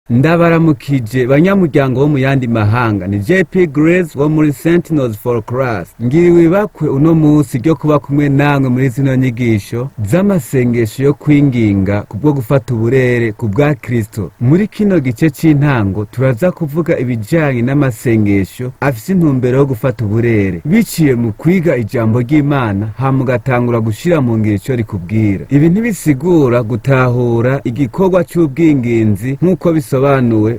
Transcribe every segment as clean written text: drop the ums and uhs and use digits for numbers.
Ndabaramukije banyamuryango bo mu yandi mahanga. Ni JP Grace wo muri Sentinels for Christ. Ngiriwe ibakwe uno munsi ryo kuba kumwe namwe muri zino nyigisho z'amasengesho yo kwinginga kubwo gufata uburere ku bwa Kristo. Muri kino gice c'intango turaza kuvuga ibijanye n'amasengesho afise intumbero yo gufata uburere biciye mu kwiga ijambo ry'Imana, hama ugatangura gushira mu ngiro ico rikubwira. Ibi ntibisigura gutahura igikorwa c'ubwinginzi nk'uko bisobanuwe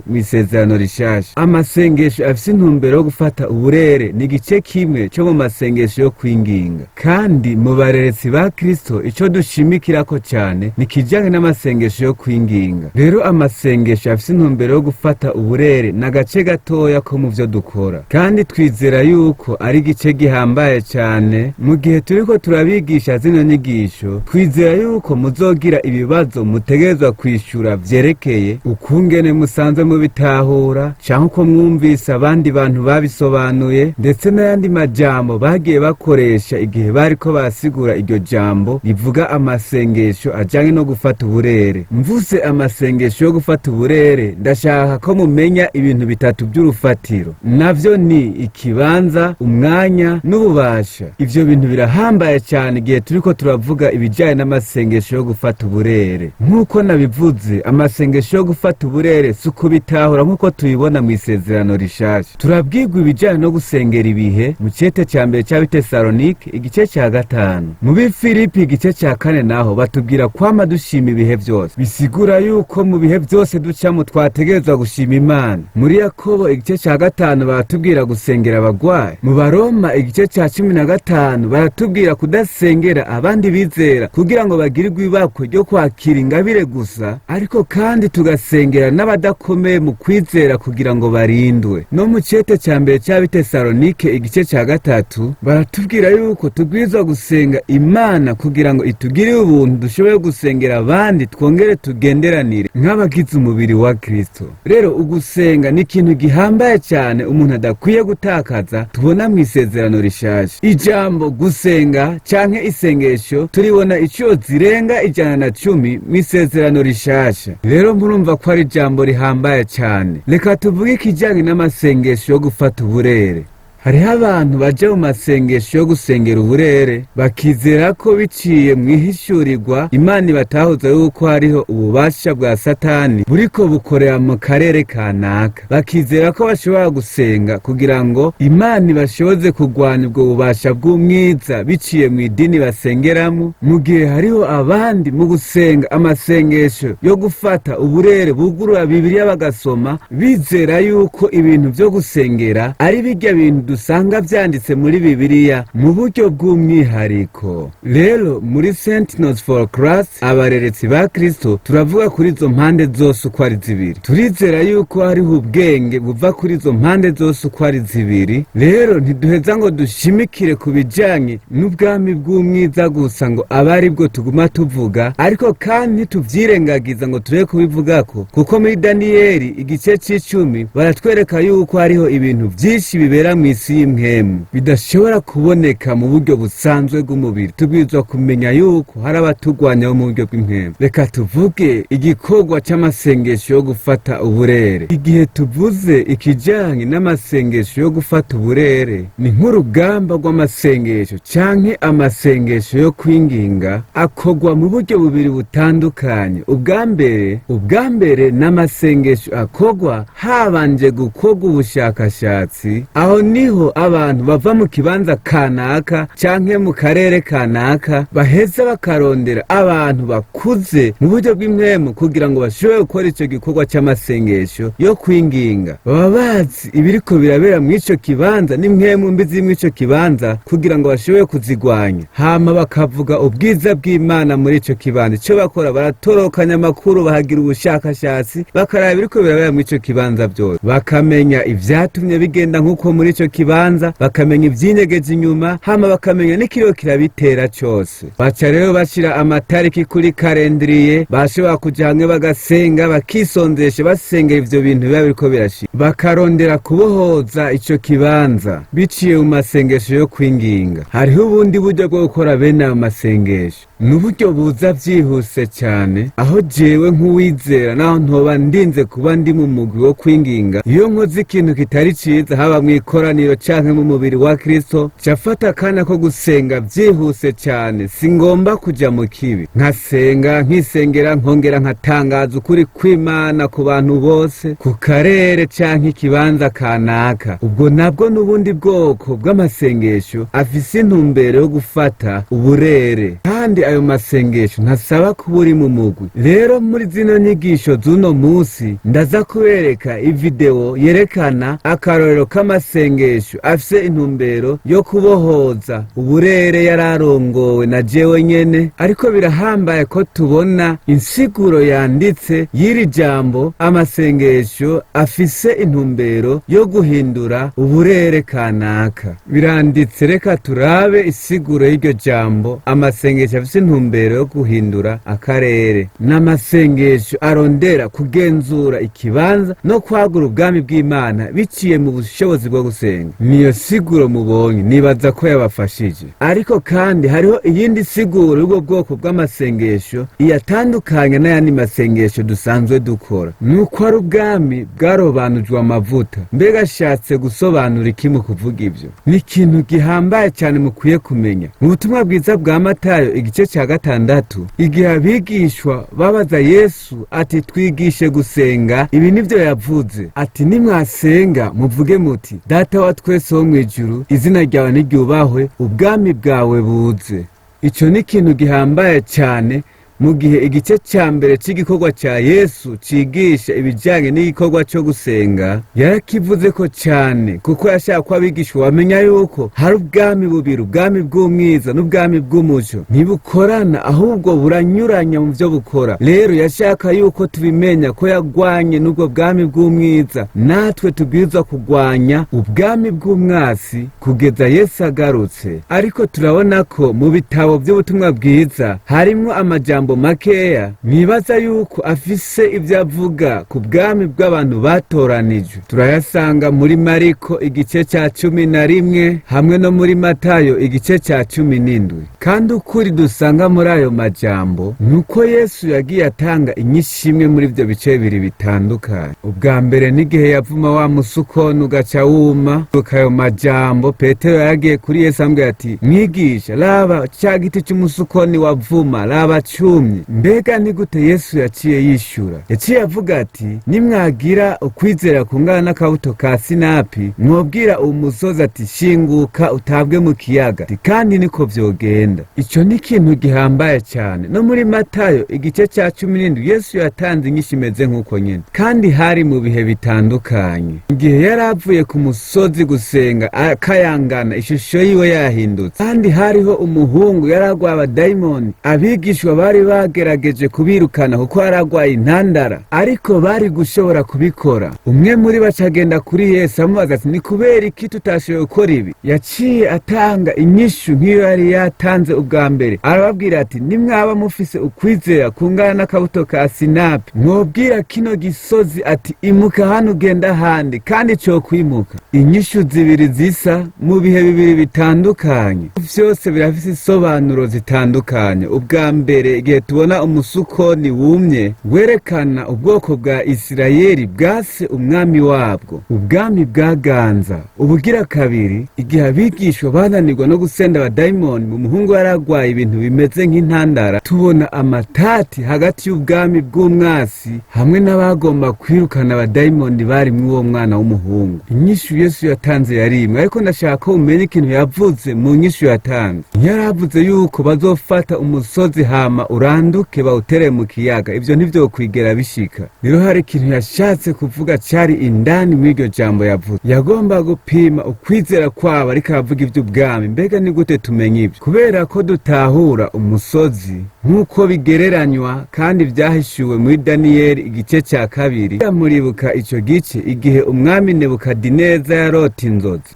mu Isezerano Rishasha. Amasengesho afise intumbero yo gufata uburere ni igice kimwe co mu masengesho yo kwinginga, kandi mu bareresi ba Kristo ico dushimikirako cane ni kijanye n'amasengesho yo kwinginga. Rero amasengesho afise intumbero yo gufata uburere ni agace gatoya ko mu vyo dukora, kandi twizera yuko ari igice gihambaye cane. Mu gihe turiko turabigisha zino nyigisho, twizera yuko muzogira ibibazo mutegerezwa kwishura vyerekeye ukungene musanzwe mubitahura, canke uko mwumvise abandi bantu babisobanuye, ndetse n'ayandi majambo bagiye bakoresha igihe bariko barasigura iryo jambo rivuga amasengesho ajanye no gufata uburere. Mvuze amasengesho yo gufata uburere, ndashaka ko mumenya ibintu bitatu by'urufatiro, navyo ni ikibanza, umwanya n'ububasha. Ivyo bintu birahambaye cyane igihe turiko turavuga ibijanye n'amasengesho yo gufata uburere. Nk'uko nabivuze, amasengesho yo gufata uburere si ukubitahura nk'uko tubibona mu Isezerano Rishasha. Turabwirwa ibijanye no gusengera ibihe mu cete ca mbere c'Abitesalonike igice ca 5. Mu Bifilipi igice ca 4 naho batubwira kwama dushima ibihe vyose, bisigura yuko mu bihe vyose ducamo twategerezwa gushima Imana. Muri Yakobo igice ca 5 baratubwira gusengera abagwayi. Mu Baroma igice ca 15 baratubwira kudasengera abandi bizera kugira ngo bagirirwe ibakwe ryo kwakira ingabire gusa, ariko kandi tugasengera n'abadakomeye mu kwizera kugira ngo barindwe. No mu cete ca mbere c'Abitesalonike igice ca 3 baratubwira yuko tubwirizwa gusenga Imana kugira ngo itugirire ubuntu dushobore gusengera abandi, twongere tugenderanire nk'abagize umubiri wa Kristo. Rero ugusenga ni ikintu gihambaye cyane umuntu adakwiye gutakaza. Tubona mu Isezerano Rishasha ijambo gusenga canke isengesho turibona incuro zirenga 110 mu Isezerano Rishasha. Rero murumva ko ari ijambo rihambaye cyane. Reka tuvuge ikijanye n'amasengesho yo gufata uburere. Hariho abantu baja mu masengesho yo gusengera uburere bakizera ko biciye mu ihishurirwa Imana ibatahuza yuko hariho ububasha bwa Satani buriko bukorera mu karere kanaka, bakizera ko bashobora gusenga kugira ngo Imana ibashoboze kurwanya ubwo bubasha bw'umwiza biciye mu idini basengeramo, mu gihe hariho abandi mu gusenga amasengesho yo gufata uburere bugurura Bibiliya bagasoma, bizera yuko ibintu vyo gusengera ari birya bintu dusanga vyanditse muri Bibiliya mu buryo bw'umwihariko. Rero muri Sentinels for Christ, abareretsi ba Kristo, turavuga kuri izo mpande zose uko ari zibiri. Turizera yuko hariho ubwenge buva kuri izo mpande zose uko ari zibiri. Rero ntiduheza ngo dushimikire ku bijanye n'ubwami bw'umwiza gusa ngo abe aribwo tuguma tuvuga, ariko kandi ntituvyirengagiza ngo tureke kubivugako, kuko muri Daniyeli igice c'icumi baratwereka yuko hariho ibintu vyinshi bibera mw'isi y'impwemu bidashobora kuboneka mu buryo busanzwe bw'umubiri. Tubwirizwa kumenya yuko hari abaturwanya bo mu buryo bw'impwemu. Reka tuvuge igikorwa c'amasengesho yo gufata uburere. Igihe tuvuze ikijanye n'amasengesho yo gufata uburere, ni nk'urugamba rw'amasengesho canke amasengesho yo kwinginga akorwa mu buryo bubiri butandukanye. Ubwa mbere n'amasengesho akorwa habanje gukorwa ubushakashatsi. Aho niho abantu bava mu kibanza kanaka canke mu karere kanaka baheza bakarondera abantu bakuze mu buryo bw'impwemu kugira ngo bashobore gukora ico gikorwa c'amasengesho yo kwinginga. Baba bazi ibiriko birabera mw'ico kibanza n'impwemu mbi ziri mw'ico kibanza kugira ngo bashobore kuzigwanya, hama bakavuga ubwiza bw'Imana muri ico kibanza. Ico bakora, baratorokanya amakuru, bahagira ubushakashatsi, bakaraba ibiriko birabera mw'ico kibanza byose, bakamenya ivyatumye bigenda nk'uko muri ico. ikibanza, bakamenya ivyinyegeje inyuma, hama bakamenya n'ikiriho kirabitera cose. Baca rero bashira amatariki kuri calendrier, bashobora kuja hamwe bagasenga, bakisonzesha, basengera ivyo bintu biba biriko birashika, bakarondera kubohoza ico kibanza biciye mu masengesho yo kwinginga. Hariho ubundi buryo bwo gukora bene ayo masengesho, ni uburyo buza vyihuse cyane, aho jewe nk'uwizera, naho ntoba ndinze kuba ndi mu mugwi wo kwinginga, iyo nkoze ikintu kitari ciza, haba mu ikoraniro canke mu mubiri wa Kristo, cafata akanya ko gusenga vyihuse cyane. Singomba kuja mu kibi, nkasenga, nkisengera, nkongera nkatangaza ukuri kw'Imana ku bantu bose, ku karere canke ikibanza kanaka. Ubwo nabwo n'ubundi bwoko bw'amasengesho afise intumbero yo gufata uburere, kandi ayo masengesho ntasaba kuba uri mu mugwi. Rero muri zino nyigisho z'uno munsi ndaza kubereka ivideo yerekana akarorero k'amasengesho afise intumbero yo kubohoza uburere yararongowe na jewe nyene. Ariko birahambaye ko tubona insiguro yanditse y'iri jambo amasengesho afise intumbero yo guhindura uburere kanaka. Biranditse, reka turabe isiguro y'iryo jambo amasengesho afise intumbero yo guhindura akarere. N'amasengesho arondera kugenzura ikibanza no kwagura ubwami bw'Imana biciye mu bushobozi bwo gusenga. Niyo siguro mubonye, nibaza ko yabafashije. Ariko kandi hariho iyindi siguro y'ubwo bwoko bw'amasengesho iyatandukanye n'ayandi masengesho dusanzwe dukora, nuko ari ubwami bwarobanujwe amavuta. Mbega ashatse gusobanura iki mu kuvuga ibyo? Ni ikintu gihambaye cyane mukwiye kumenya. Mu butumwa bwiza bwa Matayo igice cya 6, igihe abigishwa babaza Yesu ati: "Twigishe gusenga", ibi nibyo yavuze ati: "Nimwasenga muvuge muti: Data wa twese wo mu ijuru, izina ryawe niryubahwe, ubwami bwawe buze." Icyo ni ikintu gihambaye cyane. Mu gihe igice cya mbere cy'igikorwa cya Yesu cigisha ibijyanye n'igikorwa cyo gusenga, yarakivuze ko cyane, kuko yashaka ko abigishwa bamenya yuko hari ubwami bubiri, ubwami bw'umwiza n'ubwami bw'umuco. Ntibukorana, ahubwo buranyuranya mu byo bukora. Rero yashaka yuko tubimenya ko yagwanye n'ubwo bwami bw'umwiza, natwe tubwirizwa kugwanya ubwami bw'umwasi kugeza Yesu agarutse. Ariko turabona ko mu bitabo by'ubutumwa bwiza harimwo amajambo makeya nibaza yuko afise ibyo avuga ku bwami bw'abantu batoranijwe. Turayasanga muri Mariko igice cya 11 hamwe no muri Matayo igice cya 17. Kandi ukuri dusanga muri ayo majambo ni uko Yesu yagiye atanga inyishu imwe muri ibyo bice bibiri bitandukanye. Ubwa mbere n'igihe yavuma wa musukoni ugaca wuma. Ayo majambo, Petero yaragiye kuri Yesu ambwira ati: "Mwigisha, raba cya giti cy'umusukoni wavuma, raba cumye." Mbega ni gute Yesu yaciye yishyura? Yaciye avuga ati: "Nimwagira ukwizera kungana n'akabuto ka sinapi, mwobwira uwo musozi ati: 'Shinguka utabwe mu kiyaga', ati, kandi niko vyogenda." Ico ni ikintu gihambaye cyane. No muri Matayo igice cya 17 Yesu yatanze inyishu imeze nk'uko nyene, kandi hari mu bihe bitandukanye. Igihe yari avuye ku musozi gusenga akayangana, ishusho yiwe yahindutse, kandi hariho umuhungu yari agwaye abadayimoni. Abigishwa bari bagerageje kubirukana kuko yari agwaye intandara, ariko bari gushobora kubikora. Umwe muri bo acagenda kuri Yesu amubaza ati: "Ni kubera iki tutashoboye gukora ibi?" Yaciye atanga inyishu nk'iyo yari yatanze ubwa mbere. Arababwira ati: "Nimwaba mufise ukwizera kungana n'akabuto ka sinapi, mwobwira kino gisozi ati: 'Imuka hano ugenda ahandi', kandi cokwimuka." Inyishu zibiri zisa mu bihe bibiri bitandukanye, vyose birafise isobanuro zitandukanye. Ubwa mbere, igihe tubona umusukoni wumye, werekana ubwoko bwa Isirayeli bwase umwami wabwo, ubwami bwaganza. Ubugira kabiri, igihe abigishwa bananirwa no gusenda abadayimoni mu muhungu yaragwaye ibintu bimeze nk'intandara, tubona amatati hagati y'ubwami bw'umwasi hamwe n'abagomba kwirukana abadayimoni bari mw'uwo mwana w'umuhungu. Inyishu Yesu yatanze yari imwe, ariko ndashaka ko umenya ikintu yavuze mu nyishu yatanze. Yaravuze yuko bazofata umusozi hama uranduke bawutere mu kiyaga. Ivyo ntivyokwigera bishika. Rero hari ikintu yashatse kuvuga cari indani muri iryo jambo yavuze. Yagomba gupima ukwizera kwabo, ariko aravuga ivy'ubwami. Mbega ni gute tumenya ibyo? Kubera ko dutahura umusozi nk'uko bigereranywa kandi vyahishuwe muri Daniyeli igice ca 2. Muribuka ico gice, igihe umwami Nebukadineza yarota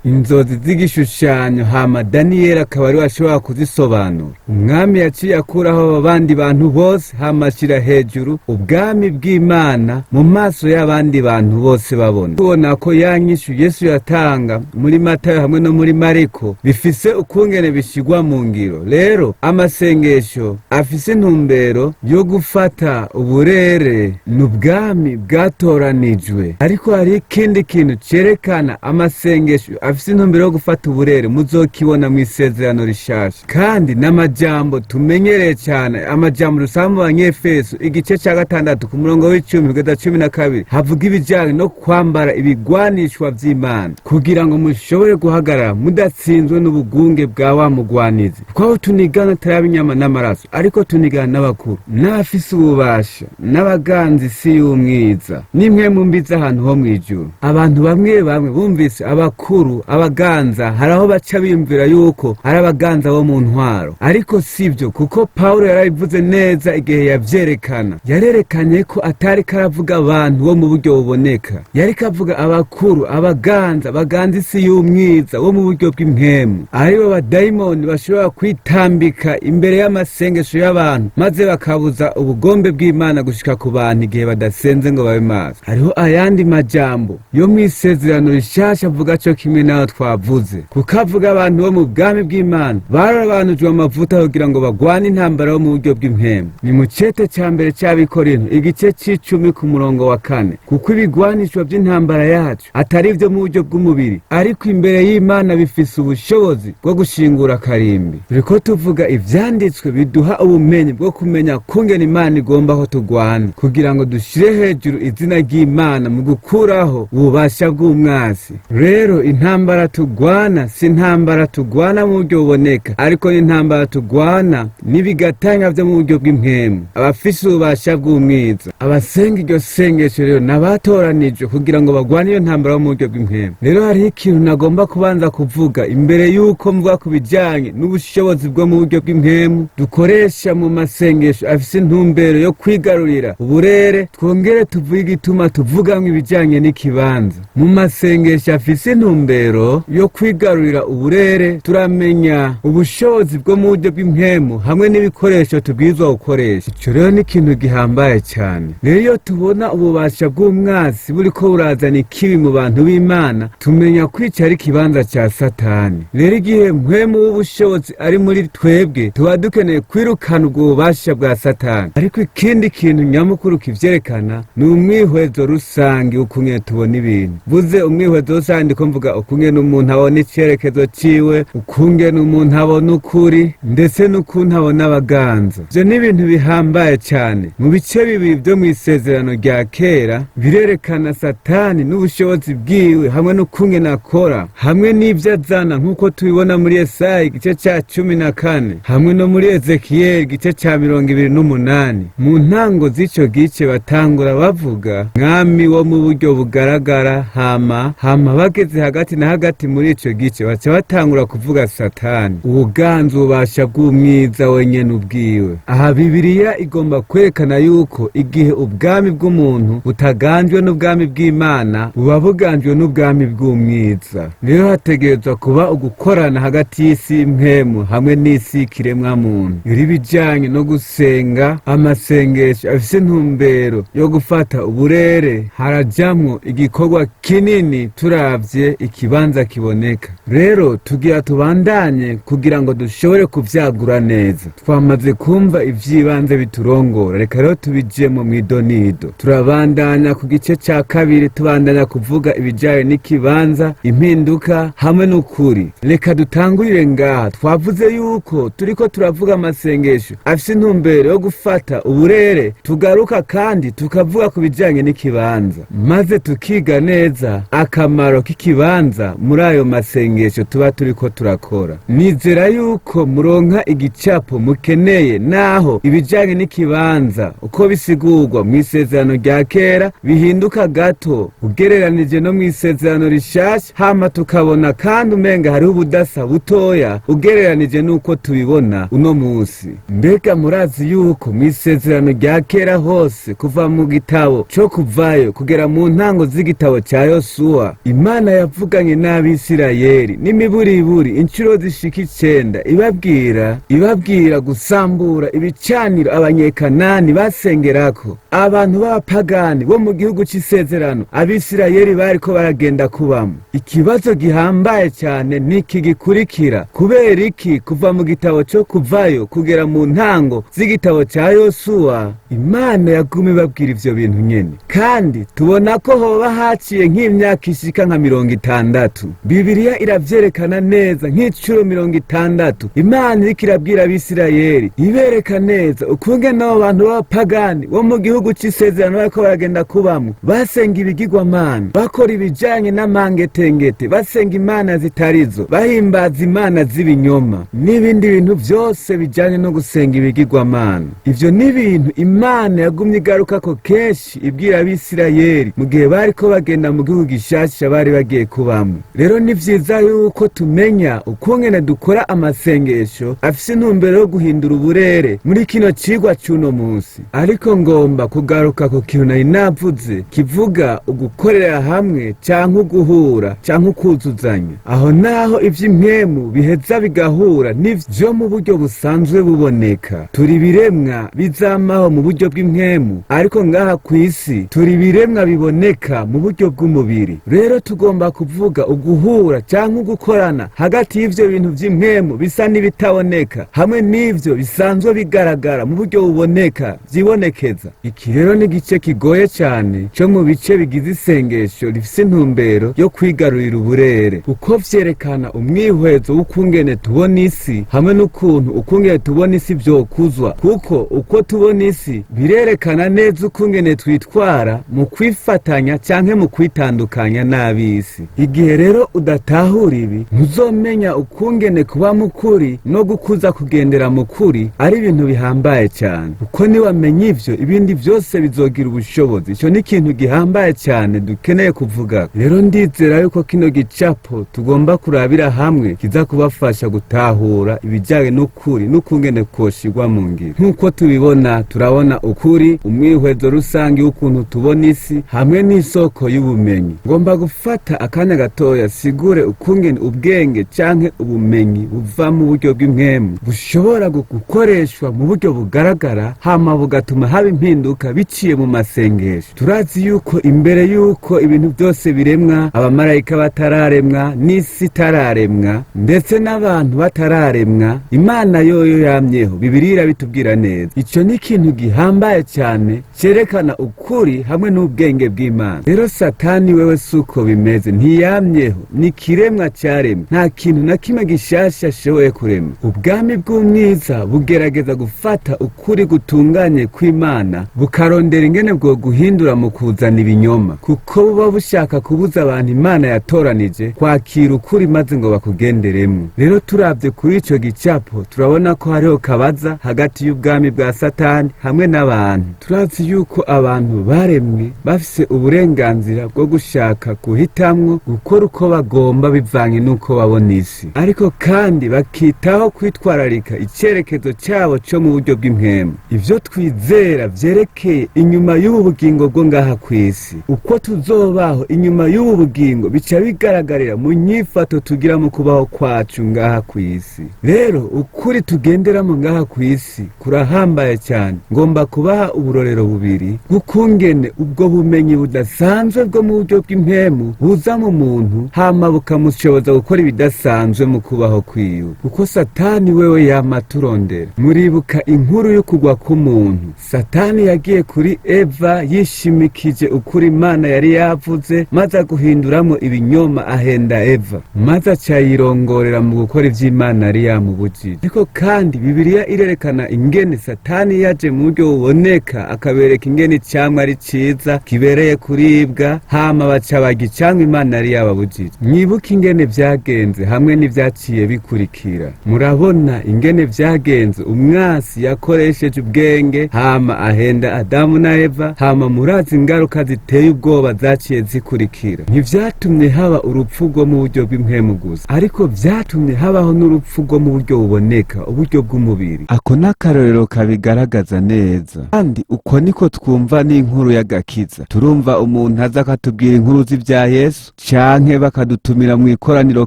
inzozi z'igishushanyo, hama Daniyeli akaba ariwe ashobora kuzisobanura. Umwami yaciye akuraho abandi bantu bose, hama ashira hejuru ubwami bw'Imana mu maso y'abandi bantu bose babona. Tubona ko ya nyishu Yesu yatanga muri Matayo hamwe no muri Mariko bifise ukungene bishigwa mu ngiro. Rero amasengesho afise intumbero yo gufata uburere n'ubwami bwatoranijwe. Ariko hari ikindi kintu cerekana amasengesho afise intumbero yo gufata uburere, muzokibona mu Isezerano Rishasha, kandi n'amajambo tumenyereye cyane, amajambo dusanga mu Banyefeso igice ca 6 ku murongo w'10 kugeza 12. Havuga ibijanye no kwambara ibigwanishwa vy'Imana kugira ngo mushobore guhagarara mudatsinzwe n'ubugunge bwa wa mugwanizi, kuko aho tunigana atari inyama n'amaraso, ariko tunigana n'abakuru n'abafise ububasha n'abaganza isi y'umwiza n'impwemu mbi z'ahantu ho mw'ijuru. Abantu bamwe bamwe bumvise abakuru, abaganza, hari aho baca biyumvira yuko ari abaganza bo mu ntwaro, ariko sibyo, kuko Pawulo yarabivuze neza igihe yavyerekana. Yarerekanye ko atari karavuga abantu bo mu buryo buboneka, yariko avuga abakuru, abaganza baganza isi y'umwiza wo mu buryo bw'impwemu, aribo badayimoni bashobora kwitambika imbere y'amasengesho y'abantu, maze bakabuza ubugombe bw'Imana gushika ku bantu igihe badasenze ngo babe maso. Hariho ayandi majambo yo mu Isezerano Rishasha avuga co kimwe nayo twavuze, kuko avuga abantu bo mu bwami bw'Imana barabanujwe amavuta kugira ngo bagwane intambara yo mu buryo bw'impwemu. Ni mu cete ca mbere c'Abikorinto igice c'10 ku murongo wa 4: "Kuko ibigwanishwa vy'intambara yacu atari ivyo mu buryo bw'umubiri, ariko imbere y'Imana bifise ubushobozi bwo gushingura akarimbi." Turiko tuvuga ivyanditswe biduha ubumenyi bwo kumenya kungena Imana igomba ko tugwana, kugira ngo dushire hejuru izina ry'Imana mu gukuraho ububasha bw'umwasi. Rero intambara tugwana si intambara tugwana mu buryo buboneka, ariko ni intambara tugwana n'ibigatanya vyo mu buryo bw'impwemu, abafise ububasha bw'umwiza. Abasenga iryo sengesho rero n'abatoranijwe kugira ngo bagwane iyo ntambara yo mu buryo bw'impwemu. Rero hariho ikintu nagomba kubanza kuvuga imbere y'uko mvuga ku bijanye n'ubushobozi bwo mu buryo bw'impwemu dukoresha mu masengesho afise intumbero yo kwigarurira uburere, twongere tuvuge igituma tuvugamwo ibijanye n'ikibanza. Mu masengesho afise intumbero yo kwigarurira uburere, turamenya ubushobozi bwo mu buryo bw'impwemu hamwe n'ibikoresho tubwirizwa gukoresha. Ico rero ni ikintu gihambaye cyane. Rero iyo tubona ububasha bw'umwasi buriko burazana ikibi mu bantu b'Imana, tumenya kwica ari ikibanza ca Satani. Rero igihe mpwemu w'ubushobozi ari muri twebwe, tuba dukeneye kwirukana ubwo bubasha bwa Satani. Ariko ikindi kintu nyamukuru kivyerekana ni umwihwezo rusange ukungene tubona ibintu. Vuze umwihwezo rusange, ndiko mvuga ukungene umuntu abona icerekezo ciwe, ukungene umuntu abona ukuri, ndetse n'ukuntu abona abaganza. Ivyo ni ibintu bihambaye cyane. Mu bice bibiri vyo mw'Isezerano rya Kera birerekana Satani n'ubushobozi bwiwe hamwe n'ukungene akora hamwe n'ivyo azana, nk'uko tubibona muri Yesaya igice ca 14 hamwe no muri Ezekiyeli igice ca 28. Mu ntango z'ico gice batangura bavuga mwami wo mu buryo bugaragara, hama bageze hagati na hagati muri ico gice baca batangura kuvuga Satani, ubuganza, ububasha bw'umwiza wenyene ubwiwe. Aha Bibiliya igomba kwerekana yuko igihe ubwami bw'umuntu butaganjwe n'ubwami bw'Imana, buba buganjwe n'ubwami bw'umwiza. Rero hategerezwa kuba ugukorana hagati y'isi y'impwemu hamwe n'isi y'ikiremwa muntu. Iri bijanye no gusenga amasengesho afise intumbero yo gufata uburere, harajamwo igikorwa kinini turavye ikibanza kiboneka. Rero tugira tubandanye kugira ngo dushobore kuvyagura neza. Twamaze kumva ivyibanze biturongora, reka rero tubijemo mw'idonido. Turabandanya ku gice ca kabiri, tubandanya kuvuga ibijanye n'ikibanza, impinduka hamwe n'ukuri. Reka dutangurire ngaha. Twavuze yuko turiko turavuga amasengesho afise intumbero yo gufata uburere, tugaruka kandi tukavuga ku bijanye n'ikibanza, maze tukiga neza akamaro k'ikibanza muri ayo masengesho tuba turiko turakora. Nizera yuko muronka igicapo mukeneye. Naho ibijanye n'ikibanza uko bisigurwa mu isezerano rya kera bihinduka gato ugereranije no mu isezerano rishasha, hama tukabona kandi umenga hariho ubudasa butoya ugereranije n'uko tubibona uno munsi. Mbega murazi yuko mu isezerano rya kera hose, kuva mu gitabo co Kuvayo kugera mu ntango z'igitabo ca Yosuwa, Imana yavuganye n'Abisirayeli n'imiburiburi inshuro zishika 9, ibabwira gusambura ibicaniro Abanyekanani basengerako, abantu b'abapagani bo mu gihugu c'isezerano Abisirayeli bariko baragenda kubamo? Ikibazo gihambaye cyane niki gikurikira: kubera iki kuva mu gitabo co Kuvayo kugera mu ntango z'igitabo ca Yosuwa Imana yaguma ibabwira ivyo bintu nyene, kandi tubona ko hoba haciye nk'imyaka ishika nka 60? Bibiliya iravyerekana neza nk'icuro 60 Imana iriko irabwira Abisirayeli, ibereka neza ukungene abo bantu b'abapagani bo mu gihugu c'isezerano bariko baragenda kubamwo basenga ibigirwamana, bakora ibijanye n'amangetengete, basenga imana zitarizo, bahimbaza imana z'ibinyoma n'ibindi bintu vyose bijanye no gusenga ibigirwamana. Ivyo ni ibintu Imana yagumye igarukako kenshi ibwira Abisirayeli mu gihe bariko bagenda mu gihugu gishasha bari bagiye kubamwo. Rero ni vyiza yuko tumenya ukungene dukora amasengesho afise intumbero yo guhindura uburere muri kino cigwa c'uno munsi. Ariko ngomba kugaruka ku kintu nari navuze kivuga ugukorera hamwe canke uguhura canke ukuzuzanya, aho naho ivy'impwemu biheza bigahura n'ivyo mu buryo busanzwe buboneka. Turi ibiremwa bizamaho mu buryo bw'impwemu, ariko ngaha kw'isi turi ibiremwa biboneka mu buryo bw'umubiri. Rero tugomba kuvuga uguhura canke ugukorana hagati y'ivyo bintu vy'impwemu bisa n'ibitaboneka hamwe n'ivyo bisanzwe bigaragara mu buryo buboneka vyibonekeza. Iki rero ni igice kigoye cane co mu bice bigize isengesho rifise intumbero yo kwigarurira uburere, kuko vyerekana umwihwezo w'ukungene tubona isi hamwe n'ukuntu ukungene tubona isi vyokuzwa, kuko uko tubona isi birerekana neza ukungene twitwara mu kwifatanya canke mu kwitandukanya n'ab'isi. Igihe rero udatahura ibi, ntuzomenya ukungene kuba mukuri no gukuza kugendera mu kuri ari ibintu bihambaye cyane, kuko niwamenya ivyo, ibindi vyose bizogira ubushobozi. Ico ni ikintu gihambaye cyane dukeneye kuvuga. Rero ndizera yuko kino gicapo tugomba kurabira hamwe kiza kubafasha gutahura ibijyanye n'ukuri n'ukungene koshigwa mu ngiro. Nk'uko tubibona, turabona ukuri, umwihwezo rusange w'ukuntu tubona isi hamwe n'isoko y'ubumenyi. Ngomba gufata akanya gatoya sigure ukungene ubwenge canke ubumenyi buva mu buryo bw'impwemu bushobora gukoreshwa mu buryo bugaragara, hama bugatuma haba impinduka biciye mu masengesho. Turazi yuko imbere yuko ibintu byose biremwa, abamarayika batararemwa n'isi itararemwa, ndetse n'abantu batararemwa, Imana yoyo yamyeho. Bibiliya irabitubwira neza. Ico ni ikintu gihambaye cyane cyerekana ukuri hamwe n'ubwenge bw'Imana. Rero Satani wewe suko bimeze, ntiyamyeho, ni ikiremwa cyaremwe, nta kintu na kimwe gishasha ashoboye kurema. Ubwami bw'umwiza bugerageza gufata ukuri gutunganye kw'Imana, bukarondera ingene bwo guhindura mu kuzana ibinyoma, kuko buba bushaka kubuza abantu Imana yatoranije kwakira ukuri maze ngo bakugenderemo. Rero turabye kuri ico gicapo, turabona ko hariho kabaza hagati y'ubwami bwa Satani hamwe n'abantu. Turazi yuko abantu baremwe bafise uburenganzira bwo gushaka guhitamwo gukora uko bagomba bivanye n'uko babona isi, ariko kandi bakitaho kwitwararika icerekezo cyabo co mu buryo bw'impwemu. Ivyo twizera vyerekeye inyuma y'ubu bugingo bwo ngaha kw'isi, uko tuzobaho inyuma y'ubu bugingo, bica bigaragarira mu nyifato tugira mu kubaho kwacu ngaha kw'isi. Rero ukuri tugenderamo ngaha kw'isi kurahambaye cyane. Ngomba kubaha uburorero bubiri bw'ukungene ubwo bumenyi budasanzwe bwo mu buryo bw'impwemu buza mu muntu, hama bukamushoboza gukora ibidasanzwe mu kubaho kwiwe, kuko Satani wewe yama turondera. Muribuka inkuru yo kugwa k'umuntu. Satani yagiye kuri Eva yishimikije ukuri Imana yari yavuze, maze aguhinduramwo ibinyoma, ahenda Eva, maze acayirongorera mu gukora ivy'Imana yari yamubujije. Ariko kandi Bibiliya irerekana ingene Satani yaje mu buryo buboneka, akabereka ingene icamwa ari ciza kibereye kuribwa, hama baca barya icamwa Imana yari yababujije. Mwibuke ingene vyagenze hamwe n'ivyaciye bikurikira. Murabona ingene vyagenze. Umwasi yakoresheje ubwenge hama ahenda Adamu na Eva, hama murazi ingaruka ziteye ubwoba zaciye zikurikira. Ntivyatumye haba urupfu rwo mu buryo bw'impwemu gusa, ariko vyatumye habaho n'urupfu rwo mu buryo buboneka, uburyo bw'umubiri. Ako n'akarorero kabigaragaza neza, kandi uko niko twumva n'inkuru y'agakiza. Turumva umuntu aza akatubwira inkuru z'ivya Yesu, canke bakadutumira mu ikoraniro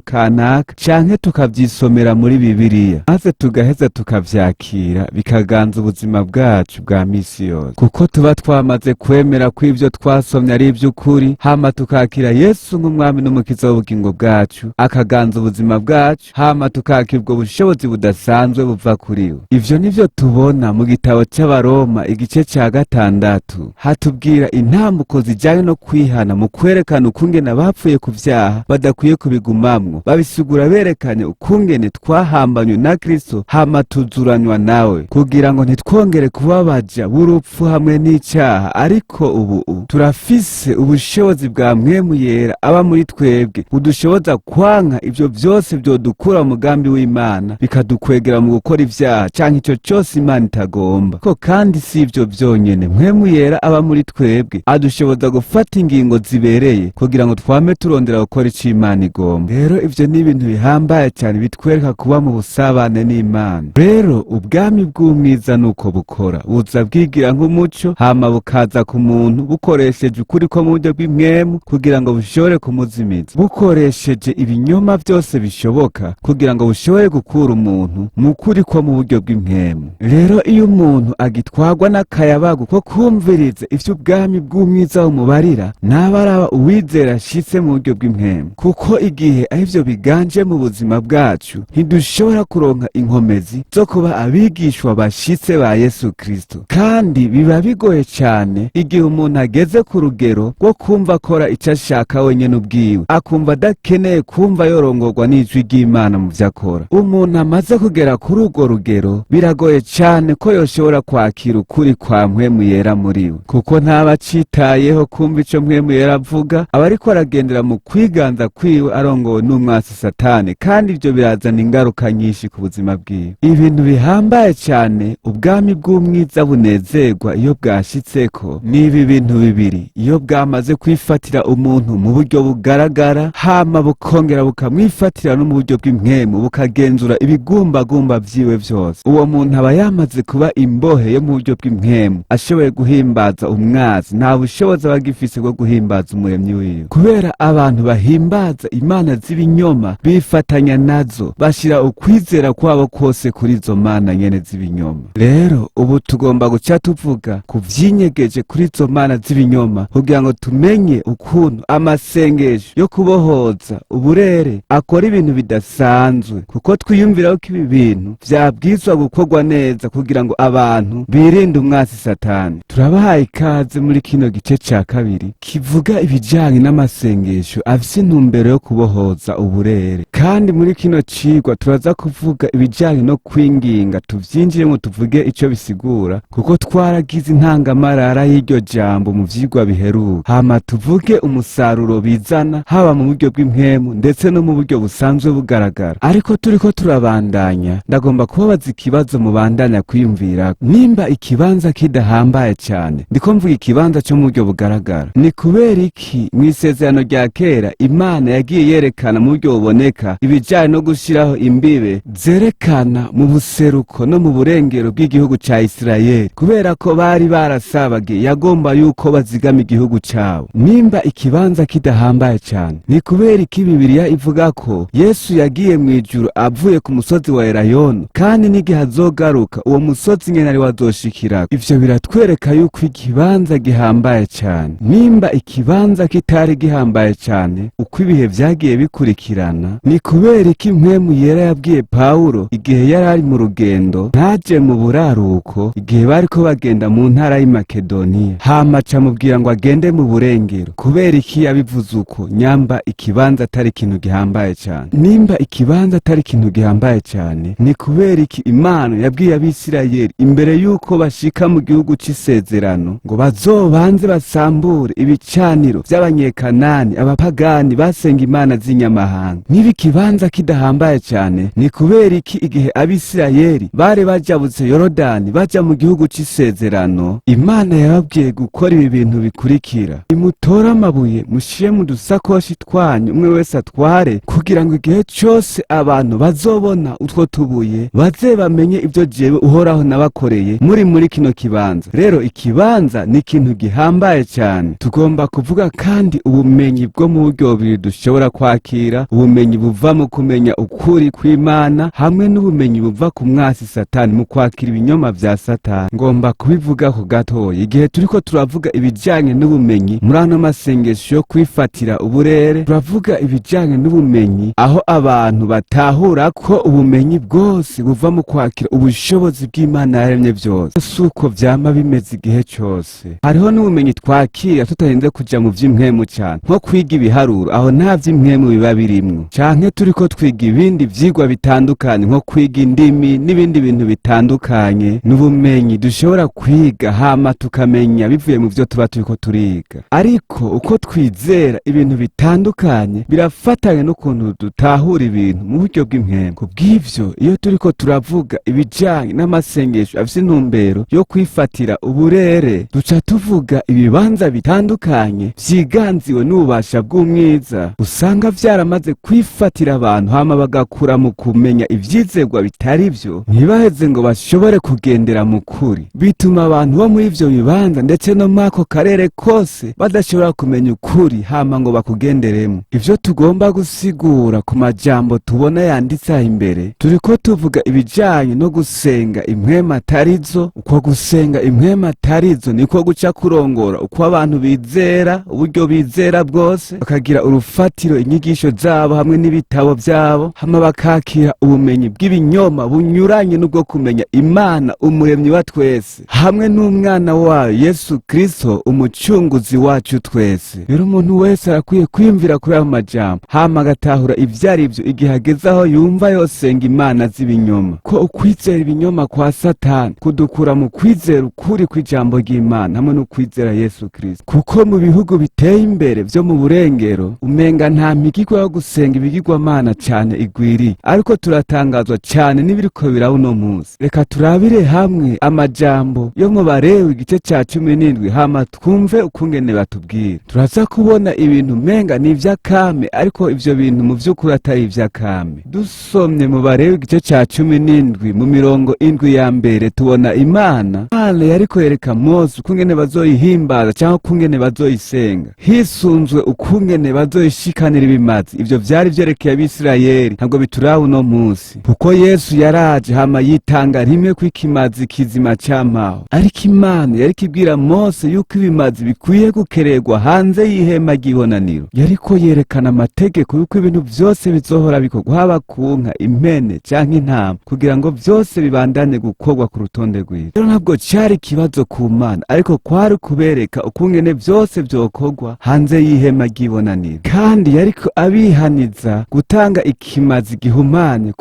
kanaka, canke tukavyisomera muri Bibiliya, maze tugaheza tukavyakira, bikaganza ubuzima bwacu bwa misi yose, kuko tuba twamaze kwemera ko ivyo twasomye ari ivy'ukuri, hama tukakira Yesu nk'umwami n'umukiza w'ubugingo bwacu, akaganza ubuzima bwacu, hama tukakira ubwo bushobozi budasanzwe buva kuri we. Ivyo nivyo tubona mu gitabo c'Abaroma igice ca 6. Hatubwira intambuko zijanye no kwihana mu kwerekana ukungene abapfuye ku vyaha badakwiye kubigumamwo. Babisigura berekanye ukungene twahambanywe na Kristo, hama tuzuranywa nawe, kugira ngo ntitwongere kuba baja b'urupfu hamwe n'icaha, ariko ubu turafise ubushobozi bwa Mpwemu Yera aba muri twebwe, budushoboza kwanka ivyo vyose vyodukura mu mugambi w'Imana, bikadukwegera mu gukora ivyaha canke ico cose Imana itagomba ko. Kandi si ivyo vyonyene, Mpwemu Yera aba muri twebwe adushoboza gufata ingingo zibereye kugira ngo twame turondera gukora ico Imana igomba. Rero ivyo ni ibintu bihambaye cyane bitwereka kuba mu busabane n'Imana. Rero ubwami bw'umwiza nuko bukora: buza bwigira nk'umuco, hama bukaza ku muntu bukoresheje ukuri ko mu buryo bw'impwemu kugira ngo bushobore kumuzimiza, bukoresheje ibinyoma byose bishoboka kugira ngo bushobore gukura umuntu mu kuri ko mu buryo bw'impwemu. Rero iyo umuntu agitwarwa n'akayabagu ko kumviriza ivyo ubwami bw'umwiza bumubarira, ntaba araba uwizera ashitse mu buryo bw'impwemu, kuko igihe arivyo biganje mu buzima bwacu, ntidushobora kuronka inkomezi zo kuba abigishwa bashitse ba Yesu Kristo. Kandi biba bigoye cyane igihe umuntu ageze ku rugero rwo kumva akora icyo ashaka wenyine ubwiwe, akumva adakeneye kumva yorongorwa n'ijwi ry'Imana mu vyo akora. Umuntu amaze kugera kuri urwo rugero, biragoye cyane ko yoshobora kwakira ukuri kwa Mpwemu Yera muri we, kuko ntaba acitayeho kumva ico Mpwemu Yera avuga, aba ariko aragendera mu kwiganza kwiwe arongowe n'umwasi Satani, kandi ivyo birazana ingaruka nyinshi ku buzima bwiwe. Ibintu bihambaye cyane ubwami bw'umwiza bunezerwa iyo bwashitseko ni ibi bintu bibiri: iyo bwamaze kwifatira umuntu mu buryo bugaragara, hama bukongera bukamwifatira no mu buryo bw'impwemu, bukagenzura ibigumbagumba vyiwe vyose. Uwo muntu aba yamaze kuba imbohe yo mu buryo bw'impwemu, ashoboye guhimbaza umwazi. Nta bushobozi aba agifise bwo guhimbaza umuremyi wiwe, kubera abantu bahimbaza imana z'ibinyoma bifatanya nazo, bashira ukwizera kwabo kose kuri izo mana nyene z'ibinyoma. Rero ubu tugomba guca tuvuga ku vyinyegeje kuri izo mana z'ibinyoma, kugira ngo tumenye ukuntu amasengesho yo kubohoza uburere akora ibintu bidasanzwe, kuko twiyumvira ko ibi bintu vyabwizwa gukorwa neza kugira ngo abantu birinde umwasi Satani. Turabahaye ikaze muri kino gice ca kabiri kivuga ibijanye n'amasengesho afise intumbero yo kubohoza uburere. Kandi muri kino cigwa turaza kuvuga ibijanye no kwinginga, tuvyinjiremo, tuvuge ico bisigura, kuko twaragize intangamarara y'iryo jambo mu vyigwa biheruka, hama tuvuge umusaruro bizana, haba mu buryo bw'impwemu ndetse no mu buryo busanzwe bugaragara. Ariko turiko turabandanya, ndagomba kubabaza ikibazo mubandanya kwiyumvira: nimba ikibanza kidahambaye cyane, ndiko mvuga ikibanza cyo mu buryo bugaragara, ni kubera iki mu isezerano rya kera Imana yagiye yerekana mu buryo buboneka ibijanye no gushiraho imbibe zerekana mu buseruko no mu burengero bw'igihugu ca Isirayeli? Kubera ko bari barasabagiye, yagomba yuko bazigama igihugu cabo. Nimba ikibanza kidahambaye cyane, ni kubera iki Bibiliya ivuga ko Yesu yagiye mu ijuru avuye ku musozi wa Elayono, kandi n'igihe azogaruka uwo musozi nyene ari wazoshikirako? Ivyo biratwereka yuko ikibanza gihambaye cyane. Nimba ikibanza kitari gihambaye cyane, uko ibihe vyagiye bikurikirana, ni kubera iki Mpwemu Yera yabwiye Pawulo igihe yari ari mu rugendo ntaje mu buraruko, igihe bariko bagenda mu ntara y'i Makedoniya, hama acamubwira ngo agende mu burengero? Kubera iki yabivuze uko nyamba ikibanza atari ikintu gihambaye cyane? Nimba ikibanza atari ikintu gihambaye cyane, ni kubera iki Imana yabwiye Abisirayeli imbere y'uko bashika mu gihugu c'isezerano ngo bazobanze basambure ibicaniro vy'Abanyekanani, abapagani basenga imana z'inyamahanga? Niba ikibanza kidahambaye cyane, ni kubera iki igihe Abisirayeli Abisirayeli bari bajabutse Yorodani baja mu gihugu c'isezerano, Imana yababwiye gukora ibi bintu bikurikira: nimutore amabuye mushire mu dusakoshi twanyu, umwe wese atware, kugira ngo igihe cose abantu bazobona utwo tubuye baze bamenye ibyo jewe Uhoraho nabakoreye muri kino kibanza. Rero ikibanza ni ikintu gihambaye cyane. Tugomba kuvuga kandi ubumenyi bwo mu buryo bubiri dushobora kwakira: ubumenyi buva mu kumenya ukuri kw'Imana, hamwe n'ubumenyi buva ku mwasi Satani mu kwakira ibinyoma vya Satani. Ngomba kubivuga ku gatoya. Igihe turiko turavuga ibijanye n'ubumenyi muri ano masengesho yo kwifatira uburere, turavuga ibijanye n'ubumenyi aho abantu batahura ko ubumenyi bwose buva mu kwakira ubushobozi bw'Imana yaremye byose. Si uko vyama bimeze igihe cose. Hariho n'ubumenyi twakira tutarinze kuja mu vy'impwemu cane, nko kwiga ibiharuro, aho nta vy'impwemu biba birimwo, canke turiko twiga ibindi vyigwa bitandukanye, nko kwiga indimi n'ibindi bintu bitandukanye. N'ubumenyi dushobora kwiga hama tukamenya bivuye mu vyo tuba turiko turiga. Ariko uko twizera ibintu bitandukanye birafatanya n'ukuntu dutahura ibintu mu buryo bw'impwemu. Ku bw'ivyo, iyo turiko turavuga ibijanye n'amasengesho afise intumbero yo kwifatira uburere, duca tuvuga ibibanza bitandukanye vyiganziwe n'ububasha bw'umwiza, usanga vyaramaze kwifatira abantu, hama bagakura mu kumenya ivyizegwa bitari vyo, ntibaheze ngo bashobore kugendera mu kuri. Bituma abantu bo muri ivyo bibanza, ndetse no muri ako karere kose, badashobora kumenya ukuri hama ngo bakugenderemo. Ivyo tugomba gusigura ku majambo tubona yanditse aha imbere, turiko tuvuga ibijanye no gusenga impwemu atarizo. Uko gusenga impwemu atarizo niko guca kurongora uko abantu bizera, uburyo bizera bwose, bakagira urufatiro inyigisho zabo hamwe n'ibitabo vyabo, hama bakakira ubumenyi bw'ibinyoma bunyuranye n'ubwo kumenya Imana umuremyi wa twese hamwe n'umwana wayo Yesu Kristo umucunguzi wacu twese. Rero umuntu wese arakwiye kwiyumvira kuri ayo majambo, hama agatahura ivyo ari vyo igihe ageze aho yumva yosenga imana z'ibinyoma, ko ukwizera ibinyoma kwa Satani kudukura mu kwizera ukuri kw'ijambo ry'Imana hamwe no kwizera Yesu Kristo. Kuko mu bihugu biteye imbere vyo mu burengero, umenga nta migigwa yo gusenga ibigirwamana cane igwiriye, ariko turatangazwa cane n'ibiriko biraba uno munsi. Reka turabire hamwe amajambo yo mu Barewi igice ca 17, hama twumve ukungene batubwira. Turaza kubona ibintu umenga ni ivy'akame, ariko ivyo bintu mu vy'ukuri atari ivy'akame. Dusomye mu Barewi igice ca 17, mu mirongo 7 ya mbere, tubona Imana yariko yereka Mose ukungene bazoyihimbaza cyangwa ukungene bazoyisenga hisunzwe ukungene bazoyishikanira ibimazi. Ivyo vyari vyerekeye Abisirayeli, ntabwo bituraba uno munsi, kuko Yesu yaraje hama yitanga rimwe kw'ikimazi kizima c'amaho. Ariko Imana yariko ibwira Mose yuko ibimazi bikwiye gukererwa hanze y'ihema ry'ibonaniro. Yariko yerekana amategeko yuko ibintu vyose bizohora bikorwa, haba ku nka, impene canke intama, kugira ngo vyose bibandane gukorwa ku rutonde rwiza. Rero ntabwo cari ikibazo ku Mana, ariko kwari kubereka ukungene vyose vyokorwa hanze y'ihema ry'ibonaniro. Kandi yariko abihaniza gutanga ikimazi gihumanye,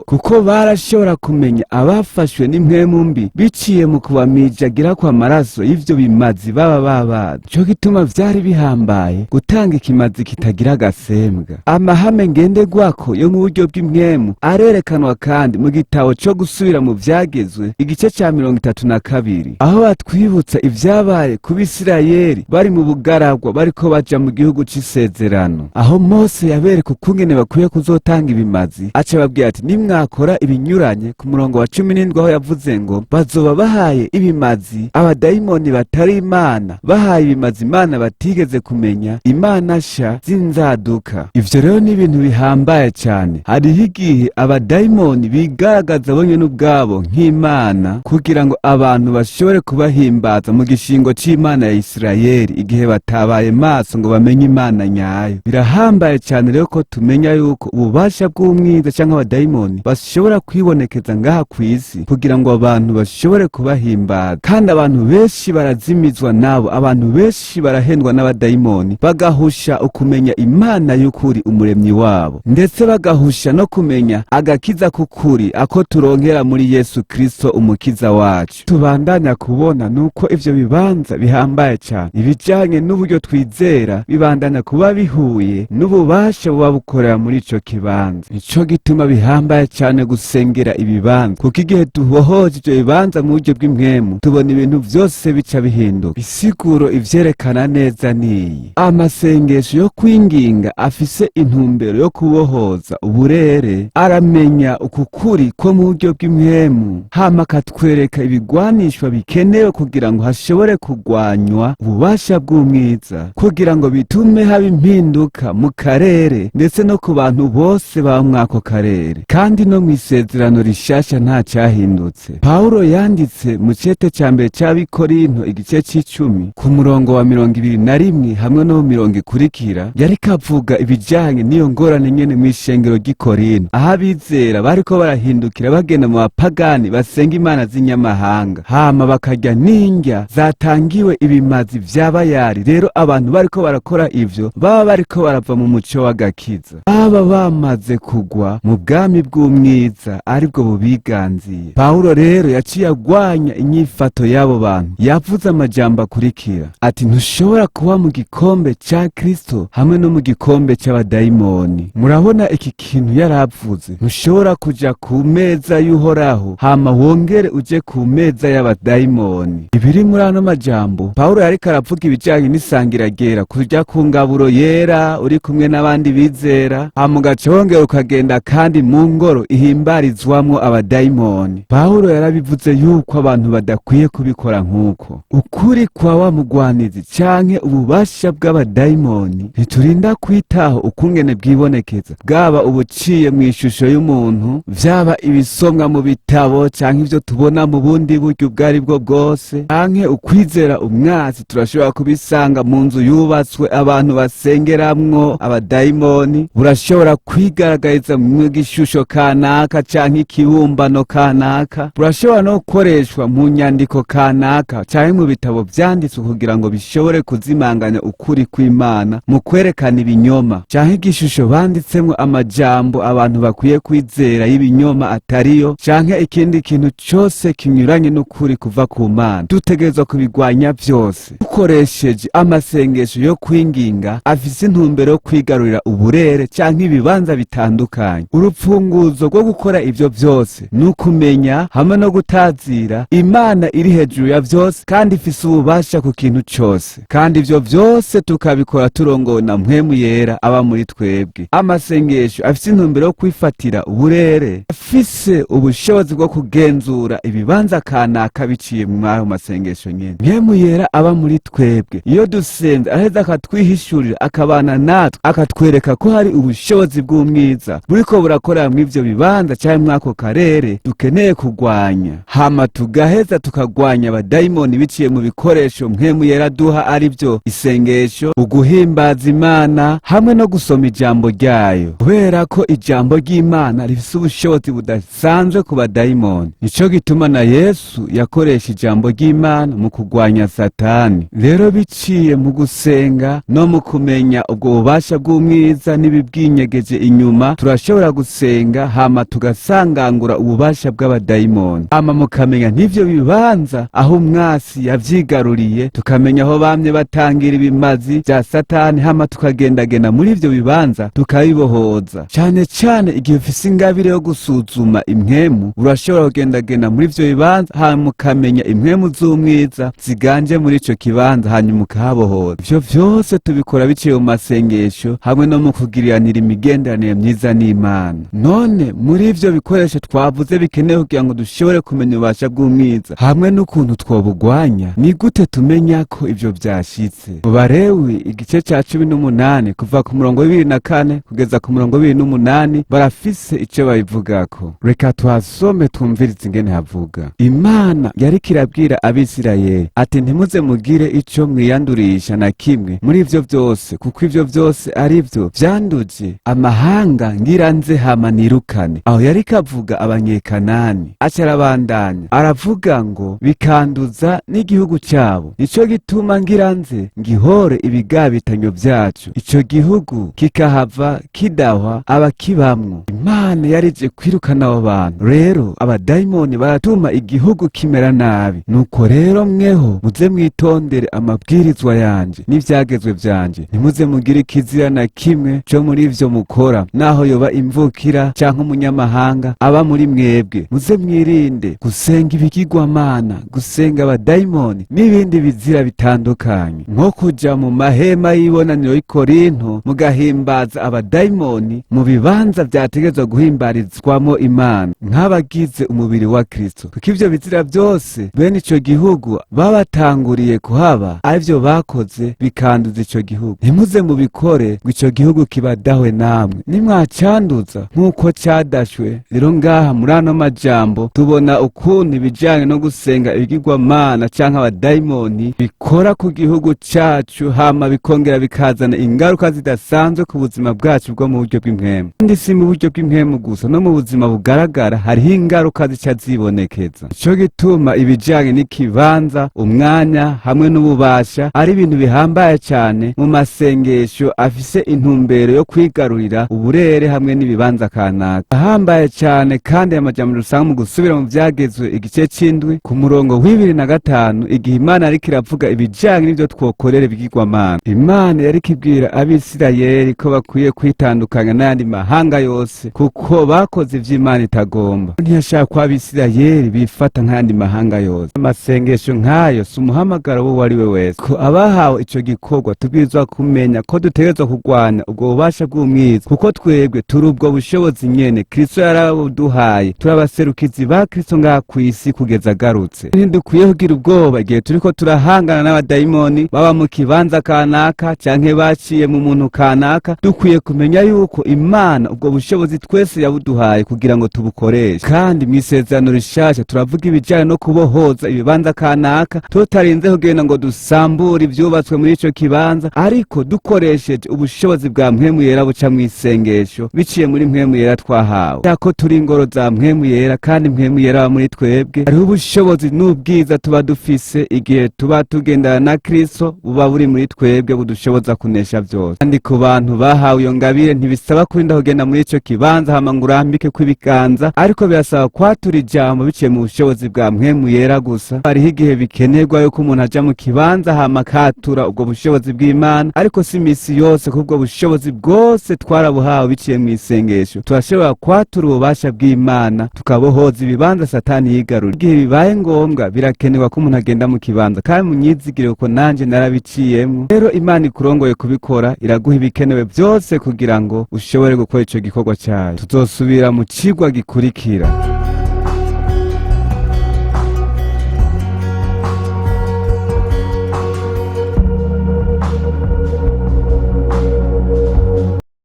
kuko barashobora kumenya abafashwe n'impwemu mbi biciye mu kubamijagira kw'amaraso y'ivyo bimazi baba babaze. Nico gituma vyari bihambaye gutanga ikimazi kitagira agasembwa. Amahame ngenderwako yo mu buryo bw'impwemu arerekanwa kandi mu gitabo co gusubira mu vyagezwe igice ca 32, aho batwibutsa ivyabaye ku Bisirayeli bari mu bugaragwa bariko baja mu gihugu c'isezerano, aho Mose yabereka ukungene bakwiye kuzotanga ibimazi, aca ababwira ati: "Nimwakora ibinyuranye", ku murongo wa 17, aho yavuze ngo bazoba bahaye ibimazi abadayimoni batari Imana, bahaye ibimazi Imana batigeze kumenya, imana sha z'inzaduka. Ivyo rero ni ibintu bihambaye cyane. Hariho igihe abadayimoni bigaragaza bonyene ubwabo nk'imana kugira ngo abantu bashobore kubahimbaza mu gishingo c'Imana ya Isirayeli, igihe batabaye maso ngo bamenye Imana nyayo. Birahambaye cyane rero ko tumenya yuko ububasha bw'umwiza cyangwa abadayimoni bashobora kwibonekeza ngaha ku isi kugira ngo abantu bashobore kubahimbaza. Kandi abantu benshi barazimizwa nabo, abantu benshi barahendwa n'abadayimoni, bagahusha ukumenya Imana y'ukuri umuremyi wabo, ndetse bagahusha no kumenya agakiza k'ukuri ako turonkera muri Yesu Kristo umukiza wacu. Tubandanya kubona nuko ivyo bibanza bihambaye cyane, ibijanye n'uburyo twizera bibandanya kuba bihuye n'ububasha buba bukorera muri ico kibanza. Nico gituma bihambaye cyane gusengera. kwigarurira ibibanza, kuko igihe tubohoje ivyo bibanza mu buryo bw'impwemu, tubona ibintu vyose bica bihinduka. Isiguro ivyerekana neza niyi: amasengesho yo kwinginga afise intumbero yo kubohoza uburere aramenya uku kuri ko mu buryo bw'impwemu, hama akatwereka ibigwanishwa bikenewe kugira ngo hashobore kugwanywa ububasha bw'umwiza, kugira ngo bitume haba impinduka mu karere ndetse no ku bantu bose baba mw'ako karere. Kandi no mw'isezerano rishasha nta cyahindutse. Pawulo yanditse mu cete ca mbere c'Abikorinto, igice c'icumi, ku murongo wa 21 hamwe no mu mirongo ikurikira, yariko avuga ibijanye n'iyo ngorane nyene mw'ishengero ry'i Korinto, aho abizera bariko barahindukira bagenda mu bapagani basenga imana z'inyamahanga, hama bakarya n'indya zatangiwe ibimazi vya Bayari. Rero abantu bariko barakora ivyo baba bariko barava mu muco w'agakiza, baba bamaze kugwa mu bwami bw'umwiza, aribwo bubiganziye. Pawulo rero yaciye agwanya inyifato y'abo bantu. Yavuze amajambo akurikira ati: "Ntushobora kuba mu gikombe ca Kristo hamwe no mu gikombe c'abadayimoni." Murabona iki kintu yaravuze: ntushobora kuja ku meza y'Uhoraho hama wongere uje ku meza y'abadayimoni. Ibiri muri ano majambo, Pawulo yariko aravuga ibijanye n'isangira ryera, kuja ku ngaburo yera uri kumwe n'abandi bizera, hama ugaca wongera ukagenda kandi mu ngoro ihimbarizwamwo abadayimoni. Pawulo yarabivuze yuko abantu badakwiye kubikora nk'uko. Ukuri kwa wa mugwanizi canke ububasha bw'abadayimoni ntiturinda kwitaho ukungene bwibonekeza, bwaba ubuciye mu ishusho y'umuntu, vyaba ibisomwa mu bitabo canke ivyo tubona mu bundi buryo ubwo ari bwo bwose, canke ukwizera umwasi turashobora kubisanga mu nzu yubatswe abantu basengeramwo abadayimoni. Burashobora kwigaragariza mu gishusho kanaka canke ikibumbano kanaka, burashobora no gukoreshwa mu nyandiko kanaka canke mu bitabo vyanditswe kugira ngo bishobore kuzimanganya ukuri kw'Imana mu kwerekana ibinyoma, canke igishusho banditsemwo amajambo abantu bakwiye kwizera y'ibinyoma atariyo, canke ikindi kintu cose kinyuranye n'ukuri kuva ku Mana. Dutegerezwa kubigwanya vyose dukoresheje amasengesho yo kwinginga afise intumbero yo kwigarurira uburere canke ibibanza bitandukanye. Urupfunguzo rwo gukora ivyo vyose ni ukumenya hamwe no gutazira Imana iri hejuru ya vyose kandi ifise ububasha ku kintu cose, kandi ivyo vyose tukabikora turongowe na Mpwemu Yera aba muri twebwe. Amasengesho afise intumbero yo kwifatira uburere afise ubushobozi bwo kugenzura ibibanza kanaka biciye mu ayo masengesho nyene. Mpwemu Yera aba muri twebwe, iyo dusenze araheza akatwihishurira, akabana natwe, akatwereka ko hari ubushobozi bw'umwiza buriko burakorera mw'ivyo bibanza canke mw'ako karere dukeneye kugwanya, hama tugaheza tukagwanya abadayimoni biciye mu bikoresho Mpwemu Yera duha, ari byo isengesho, uguhimbaza Imana hamwe no gusoma ijambo ryayo, kubera ko ijambo ry'Imana rifise ubushobozi budasanzwe ku badayimoni. Nico gituma na Yesu yakoresha ijambo ry'Imana mu kugwanya Satani. Rero biciye mu gusenga no mu kumenya ubwo bubasha bw'umwiza n'ibibwinyegeje inyuma, turashobora gusenga hama tugasangangura ububasha bw'abadayimoni, hama mukamenya n'ivyo bibanza aho umwasi yavyigaruriye, tukamenya aho bamye batangira ibimazi vya Satani, hama tukagendagenda muri ivyo bibanza tukabibohoza. Cane cane igihe ufise ingabire yo gusuzuma impwemu, urashobora kugendagenda muri ivyo bibanza, hama ukamenya impwemu z'umwiza ziganje muri ico kibanza, hanyuma ukahabohoza. Ivyo vyose tubikora biciye mu masengesho hamwe no mu kugiriranira imigenderanire myiza n'Imana. None muri ivyo bikoresho twavuze bikenewe kugira ngo dushobore kumenya ububasha bw'umwiza hamwe n'ukuntu twobugwanya, ni gute tumenya ko ivyo vyashitse? Mu Barewi, igice ca 18, kuva ku murongo wa 24 kugeza ku murongo wa 28, barafise ico babivugako. Reka tuhasome twumvirize ingene havuga. Imana yariko irabwira Abisirayeli ati: "Ntimuze mugire ico mwiyandurisha na kimwe muri ivyo vyose, kuko ivyo vyose ari vyo vyanduje amahanga ngira nze hama nirukane." Aho yariko avuga Abanyekanani. Aca arabandanya aravuga ngo: "Bikanduza n'igihugu cabo, nico gituma ngira nze ngihore ibigabitanyo vyacu, ico gihugu kikahava kidahwa abakibamwo." Imana yarije kwirukana abo bantu. Rero abadayimoni baratuma igihugu kimera nabi. "Nuko rero mweho muze mwitondere amabwirizwa yanje n'ivyagezwe vyanje, ntimuze mugire ikizira na kimwe co muri ivyo mukora, naho yoba imvukira canke umunyamahanga." aba muri mwebwe. Muze mwirinde gusenga ibigirwamana, gusenga abadayimoni n'ibindi bizira bitandukanye, nko kuja mu mahema y'ibonaniro y'i Korinto mugahimbaza abadayimoni mu bibanza vyategerezwa guhimbarizwamo Imana nk'abagize umubiri wa Kristo, kuko ivyo bizira byose bene ico gihugu babatanguriye kuhaba arivyo bakoze bikanduza ico gihugu. Ntimuze mubikore ngo ico gihugu kibadahwe namwe nimwacanduza nk'uko cadashwe. Rero ngaha muri ano majambo tubona ukuntu ibijanye no gusenga ibigirwamana canke abadayimoni bikora ku gihugu cacu, hama bikongera bikazana ingaruka zidasanzwe ku buzima bwacu bwo mu buryo bw'impwemu. Kandi si mu buryo bw'impwemu gusa, no mu buzima bugaragara hariho ingaruka zica zibonekeza. Ico gituma ibijanye n'ikibanza, umwanya hamwe n'ububasha ari ibintu bihambaye cane mu masengesho afise intumbero yo kwigarurira uburere hamwe n'ibibanza kanaka. Ahambaye cane kandi aya majambo dusanga mu gusubira mu Vyagezwe igice c'indwi ku murongo wa 25, igihe Imana yariko iravuga ibijanye n'ivyo twokorera ibigirwamana. Imana yariko ibwira Abisirayeli ko bakwiye kwitandukanya n'ayandi mahanga yose kuko bakoze ivyo Imana itagomba. Ntiyashaka ko Abisirayeli bifata nk'ayandi mahanga yose. Amasengesho nk'ayo si umuhamagaro w'uwo ari we wese. Ko abahawe ico gikorwa tubwirizwa kumenya ko dutegerezwa kurwanya ubwo bubasha bw'umwiza, kuko twebwe turi ubwo bushobozi nyene Kristo yarabuduhaye. Turi abaserukizi ba Kristo ngaha kw'isi kugeza agarutse. Ntidukwiye kugira ubwoba igihe turiko turahangana n'abadayimoni baba mu kibanza kanaka canke baciye mu muntu kanaka. Dukwiye kumenya yuko Imana ubwo bushobozi twese yabuduhaye kugira ngo tubukoreshe. Kandi mw'isezerano rishasha turavuga ibijanye no kubohoza ibibanza kanaka tutarinze kugenda ngo dusambure ivyubatswe muri ico kibanza, ariko dukoresheje ubushobozi bwa Mpwemu Yera buca mw'isengesho, biciye muri Mpwemu Yera twahawe. Ko turi ingoro za Mpwemu Yera kandi Mpwemu Yera aba muri twebwe, hariho ubushobozi n'ubwiza tuba dufise igihe tuba tugendana na Kristo, buba buri muri twebwe budushoboza kunesha vyose. Kandi ku bantu bahawe iyo ngabire ntibisaba kurinda kugenda muri ico kibanza hama ngo urambike kw'ibiganza, ariko birasaba kwatura ijambo biciye mu bushobozi bwa Mpwemu Yera gusa. Hariho igihe bikenerwa yuko umuntu aja mu kibanza hama akatura ubwo bushobozi bw'Imana, ariko si imisi yose, kuko ubwo bushobozi bwose twarabuhawe biciye mu isengesho. Turashobora kwatura ububasha bw'Imana tukabohoza ibibanza Satani yigaruriye. Igihe bibaye ngombwa birakenerwa ko umuntu agenda mu kibanza, kandi munyizigire kuko nanje narabiciyemwo. Rero Imana ikurongoye kubikora iraguha ibikenewe byose kugira ngo ushobore gukora ico gikorwa cayo. Tuzosubira mu cigwa gikurikira.